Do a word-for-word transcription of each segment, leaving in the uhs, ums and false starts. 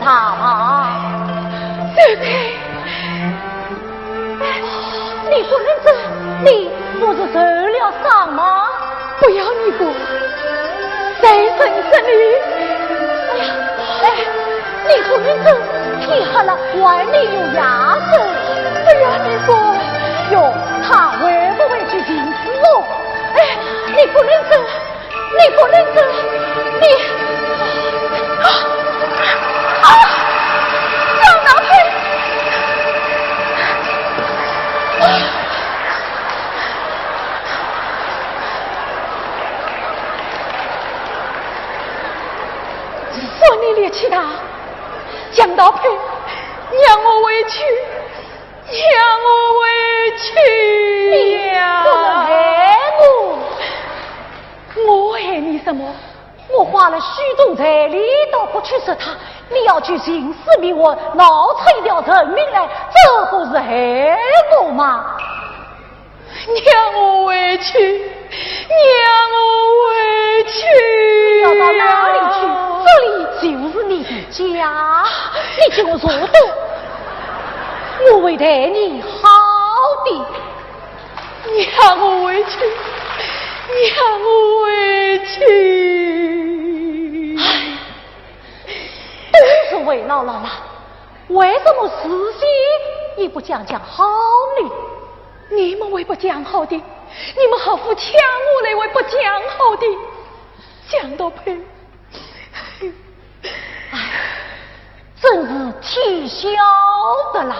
他吗？秀才，你不能走，你不是受了伤吗？不要你管，谁认识你？哎呀，哎，你不能走，天黑了，外面有野兽。不要你管。哟，他会不会去寻死哦？哎，你不能走，你不能走，你，啊，啊，张道培。算你力气大，张道培，让我回去，让我回去呀！你不能害我。我害你什么？我花了许多财力都不去说他，你要去寻死觅活，闹出一条人命来，这不是害我吗？让我回去，让我回去！你要到哪里去？这里就是你的家，你给我坐等，我会待你好的。让我回去，让我回去！唉，都是魏老老啦，为什么事先也不讲讲好呢？你们会不讲好的，你们好夫抢我来会不讲好的，张道培。唉，真是天晓得啦。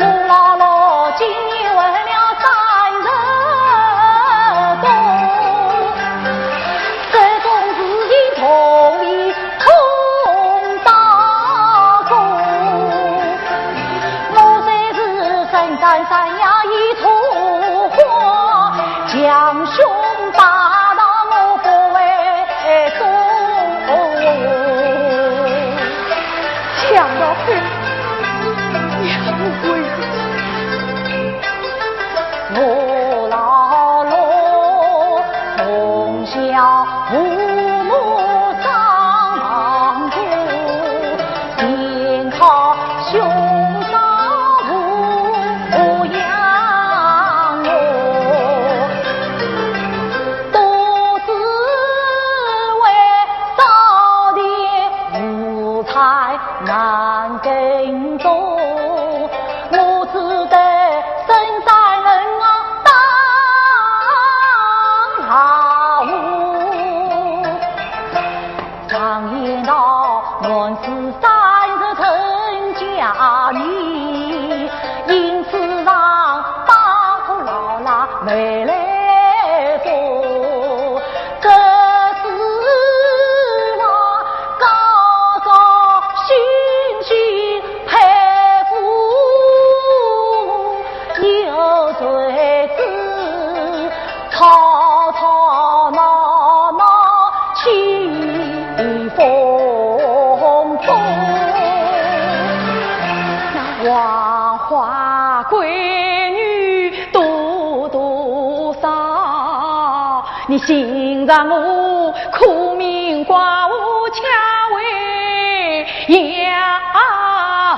我老老今年混了三十冬，这种事情从未碰到过。我虽是身穿山羊一朵花，强雄大道我不会做。想到这，你还不会。我老老从小父母双亡故，全靠兄长抚养我，独自为少年无才难耕种，我只得深山人啊当下户。常言道，男子三十成家立，因此上拜托老老妹来做。这是我高高兴兴佩服，有谁知 吵吵闹闹起风波。那黄花闺女多多少，你心上我苦命寡妇却为呀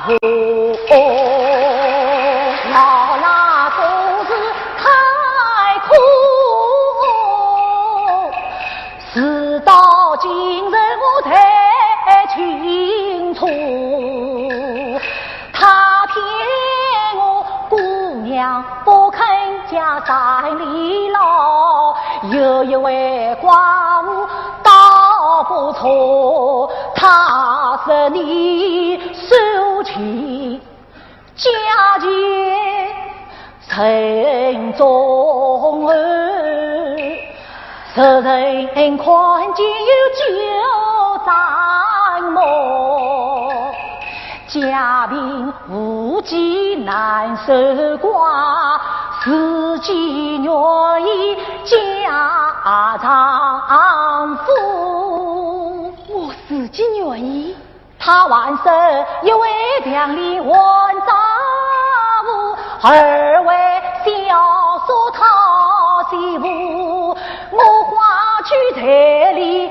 何？老老都是太苦。 事到今日我才清楚，他骗我姑娘不肯嫁山里老，有一位寡妇倒不错，她说你手起 家前人中儿，世人看见有九斩目，家贫无计难守寡，自己愿意嫁丈夫。我自己愿意。 他还说一位强盗换丈夫，二位小说讨媳妇，我花去彩礼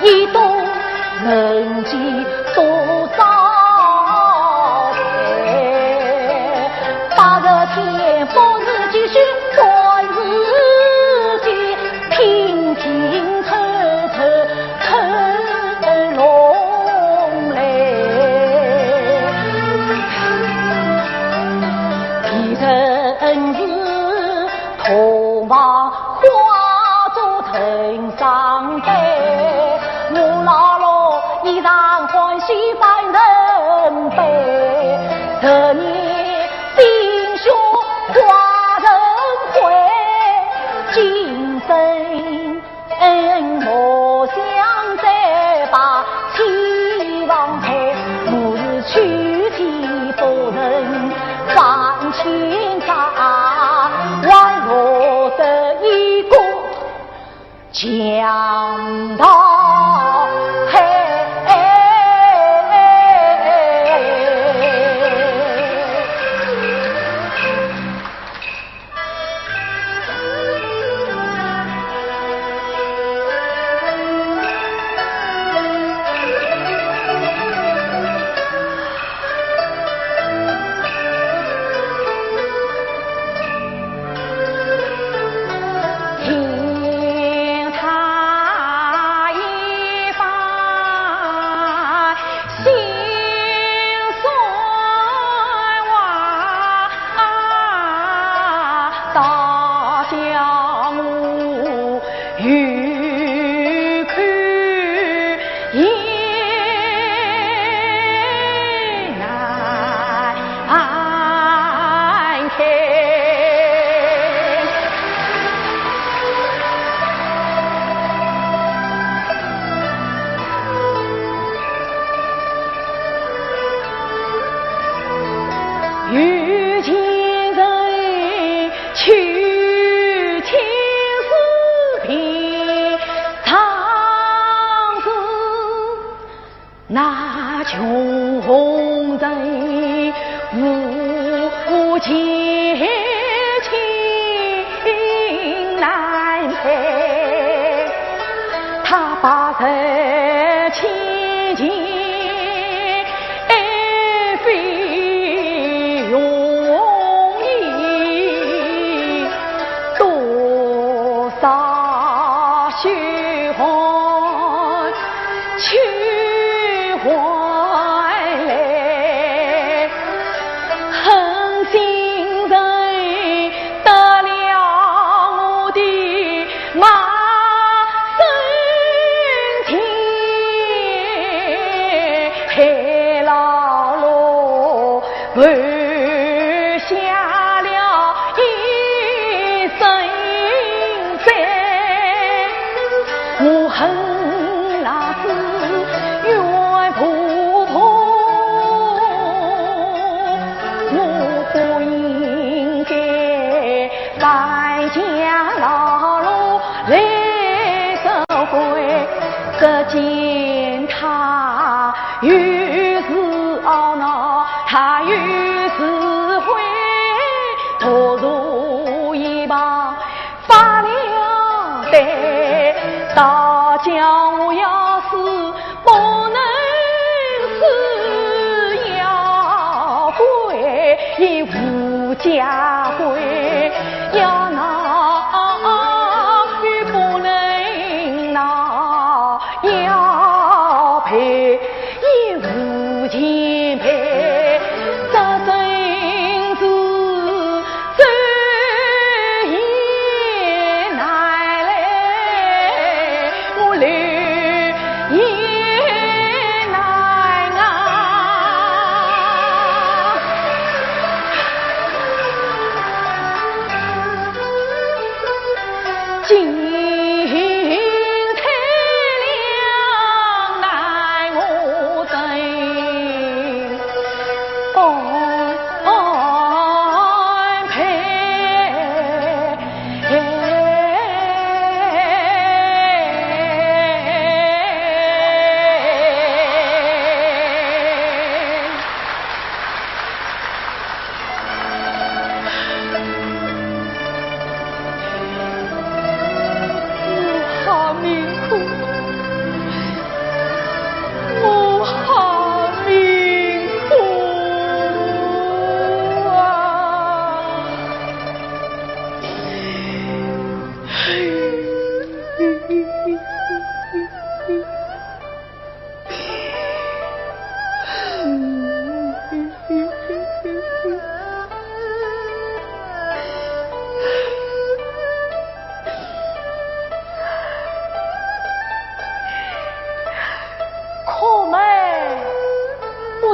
一冬能积多少财？白日天不是继续管事情，拼尽头头头弄来。一人是 同房花烛成双对，我老罗衣裳欢喜万人悲。十年心胸化成灰，今生 恩莫相再把期望配，我是去之不能返千丈，还落得一个强盗。嘿。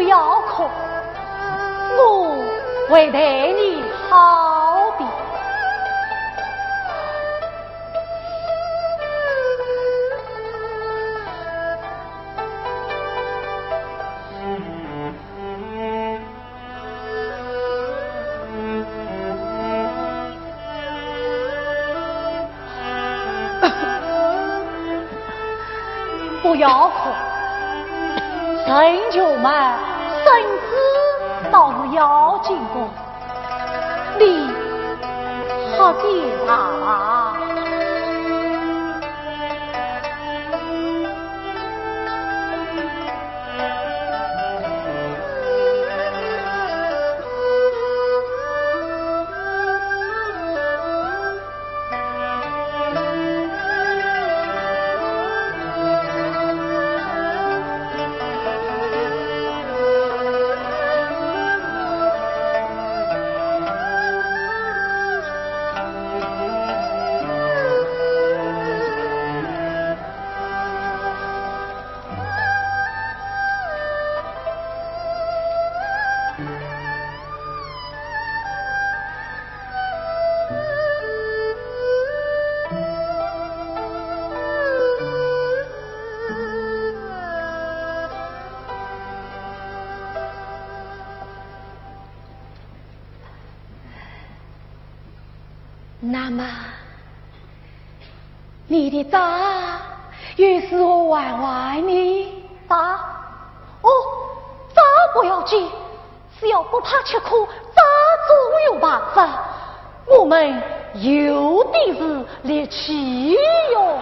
要哭，我会待你好的。不要哭，陈舅妈身子倒是要紧个，你好点了吧？那么，你的债又如何还完呢？债？哦，债不要紧，只要不怕吃苦，债总有办法。我们有的是力气哟。